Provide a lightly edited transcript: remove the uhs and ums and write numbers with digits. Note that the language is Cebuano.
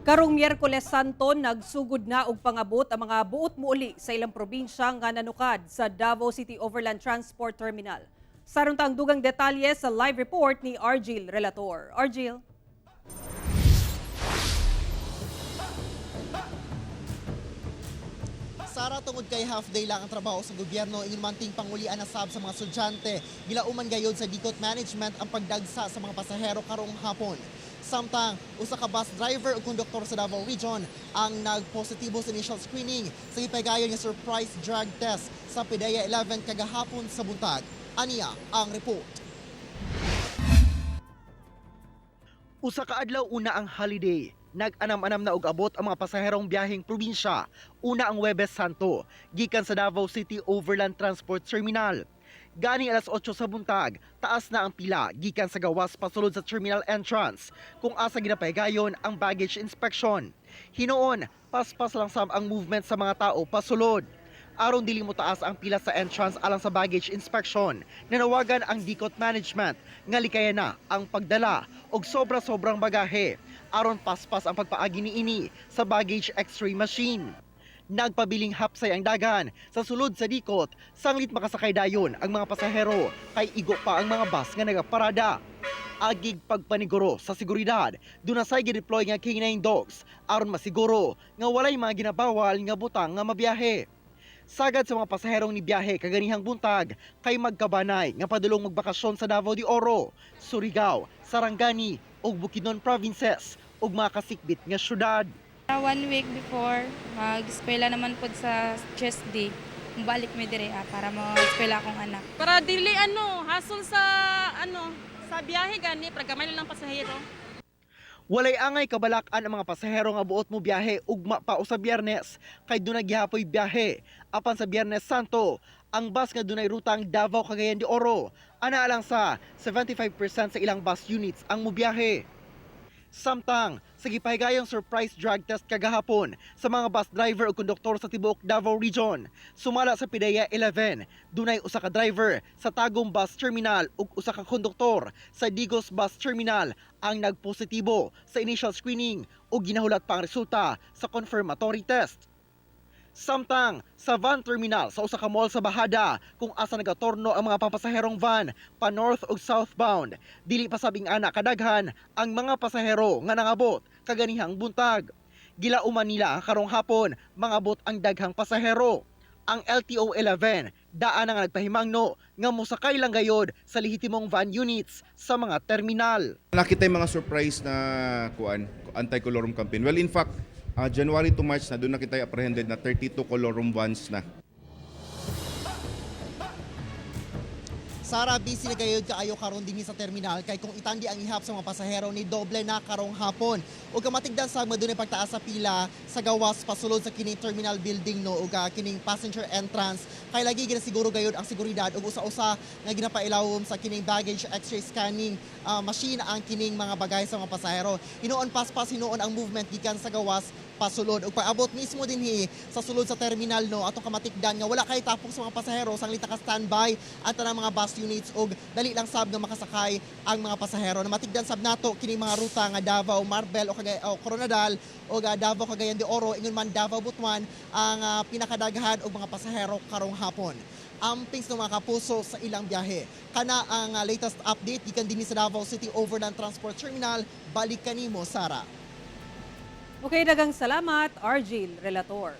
Karong Miyerkules Santo, nagsugod na og pangabot ang mga buot muuli sa ilang probinsya nga nanukad sa Davao City Overland Transport Terminal. Saron ta ang dugang detalye sa live report ni Argil Relator. Argil? Sara, tungod kay half day lang ang trabaho sa gobyerno, ingon man ting pangulian na sab sa mga estudyante, gilauman gayod sa Dicot Management ang pagdagsa sa mga pasahero karong hapon. Samtang usa ka bus driver ug konduktor sa Davao Region ang nagpositibo sa initial screening sa gipagayon nga surprise drug test sa PDEA 11 kagahapon sa buntag. Aniya ang report. Usa ka adlaw una ang holiday. Nag-anam-anam na og abot ang mga pasaherong biyaheng probinsya. Una ang Huwebes Santo, gikan sa Davao City Overland Transport Terminal. Gani alas 8 sa buntag, taas na ang pila gikan sa gawas pasulod sa terminal entrance kung asa ginapahigayon ang baggage inspection. Hinuon, paspas lang sab ang movement sa mga tao pasulod. Aron dili mo taas ang pila sa entrance alang sa baggage inspection, nanawagan ang Dicot Management nga likayan na ang pagdala og sobra-sobrang bagahe aron paspas ang pagpaagi niini sa baggage x-ray machine. Nagpabiling hapsay ang dagan sa sulod sa Dicot sanglit makasakay dayon ang mga pasahero kay igo pa ang mga bus nga nagaparada. Agig pagpaniguro sa seguridad, dunasay gideploy nga K9 dogs aron masiguro nga walay mga ginabawal nga butang nga mabiyahe. Sagad sa mga pasaherong nibiyahe kaganihang buntag kay magkabanay nga padulong magbakasyon sa Davao de Oro, Surigao, Sarangani ug Bukidnon provinces ug mga kasikbit nga syudad. One week before, mag-eskwela naman po sa Tuesday. Balik mi dire para mo-eskwela akong anak. Para dili hasol sa sa biyahe gani para gamay lang pasahero. Walay angay kabalak-an ang mga pasahero nga buot mo biyahe ugma pa o sa Biyernes kay dunay gihapoy biyahe. Apan sa Biyernes Santo, ang bus nga dunay rutang Davao Cagayan de Oro ana lang sa 75% sa ilang bus units ang mobiyahe. Samtang, sa gipahigayong surprise drug test kagahapon sa mga bus driver o konduktor sa tibuok Davao Region, sumala sa PDEA 11, dunay usa ka driver sa Tagum Bus Terminal ug usa ka konduktor sa Digos Bus Terminal ang nagpositibo sa initial screening ug ginahulat pa ang resulta sa confirmatory test. Samtang, sa van terminal sa usa ka mall sa Bahada kung asa nagatorno ang mga papasaherong van pa north ug southbound, dili pa sabing ana kadaghan ang mga pasahero nga nangabot kaganihang buntag. Gilauman nila karong hapon mangabot ang daghang pasahero. Ang LTO 11 daan na nga nagpahimangno nga mosakay lang gayod sa lehitimong van units sa mga terminal. Nakita yung mga surprise na kuan anti-colorum campaign. Well, in fact, January to March na doon nakita yung apprehended na 32 colorum vans na. Sara, busy na gayud kaayo karon dinhi sa terminal kay kung itandi ang ihap sa mga pasahero ni doble na karong hapon. Ug kamatigdan sa madunay pagtaas sa pila sa gawas pasulod sa kining terminal building no ug kining passenger entrance kay lagi ginasiguro gayud ang seguridad ug usa-usa nga ginapailawom sa kining baggage x-ray scanning machine ang kining mga bagay sa mga pasahero. Hinuon paspas hinuon ang movement gikan sa gawas pasulod ug paabot mismo dinhi sa sulod sa terminal no atong kamatikdan nga wala kay tapok sa mga pasahero sanglit ka standby at tanang mga bus units ug dali lang sab nga makasakay ang mga pasahero. Namatigdan sab nato kining mga ruta nga Davao Marbel o Cagay o Coronadal o Davao Cagayan de Oro ingon man Davao Butuan ang pinakadaghan og mga pasahero karong hapon. Amping sa mga kapuso sa ilang biyahe. Kana ang latest update gikan dinhi sa Davao City Overland Transport Terminal. Balik kanimo, Sara. Okay, dagang salamat, Argil Relator.